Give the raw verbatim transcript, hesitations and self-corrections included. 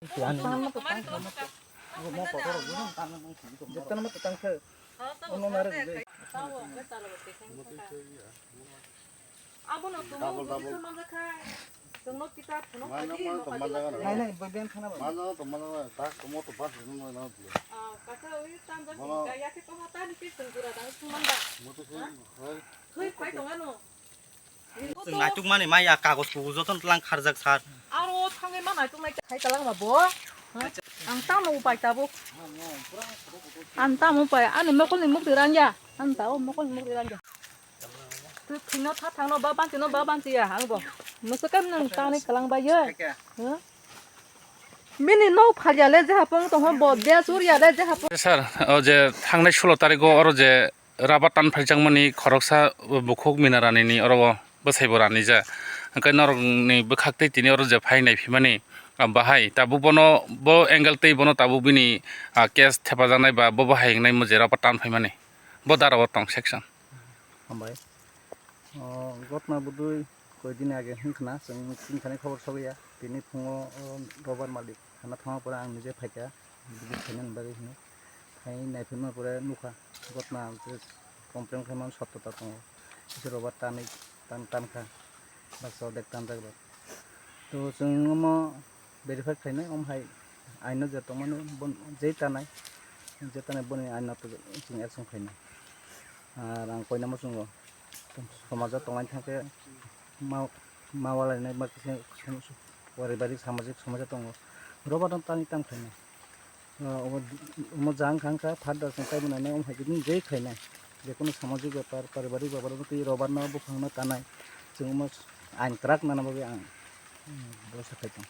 Jotono ma tang khe. Ono nare je. Abono tumung double, double. Manjakha. Chwngno kita phunuk. Mana, khaidi mana, mana, mana. Nai, nai, bai ben khana ba. Mana, to mana, mana, tak, mo to bas, no, no, no. Ah, kasa ui tanja. Mana? Kaya ke to hata ni ke chwng gura dang chwng manda. Mo to hai. Hui, phai tong ano. Chwng naituk mani maya kagoj kugo jotono tlang kharjak sar. Aro thangai ma naituk nai khai kalang ma bo. Ha? Ang tamo upai tabuk. Ang tamo upai. Ani mokol ni mukti rangya. Ang tamo mokol ni mukti rangya. Twi khwino tha thangno ba banti no ba banti ya ang bo. Mwswkam nang tani kalang ba ye. Huh? Bini no phalya le je hapung tong bo de surya le je hapung. Sir, o je thangnai sulo tariko oro je rubber tan phaijakmani khoroksa bukhuk mina ranini oro bwsai bo ranija. Hwnkhe norokni bwkhak tei tini oro je phai nai phimani, ah, bahai tabuk bono bo angle tei bono tabuk bini, ah, case thepajaknai ba bo bahai wngnai mo je rubber tan phaimani. Bo dara o tong section. Hambai. O, gotna budui koi din age hwnkhna, chwng chini thani khobor sogwi ya. Tini phungo, o, rubber malik hana thangma pore ang nije phaikha, bini khainani bagwi hwnwi. Khai naiphaima pore nukha, gotna je complain khaimani sottota tongo. Kisa rubber tanwi tan, tankha, baksa odek tanjak rok. To chwng omo verify khainai, omo hai aino je tongmani, bon-, je tanai, je tanai boni aino to chwng action khainai. Ar ang koinama chwngo, somajo tongmani thangkhe ma, ma walainai, ma kisa paribarik samajik somajo tongo. Rubber no tani tang khainai. Ah, omo, omo jang kha wngkha, father chwng kaimanani omo hai khe jai khainai. Jekunu samajik bepar, paribarik bepar, omo twi rubber no buphang no tanai. Chwng omo ain kwrak nana bagwi ang, hmm, bebostha khai tongo.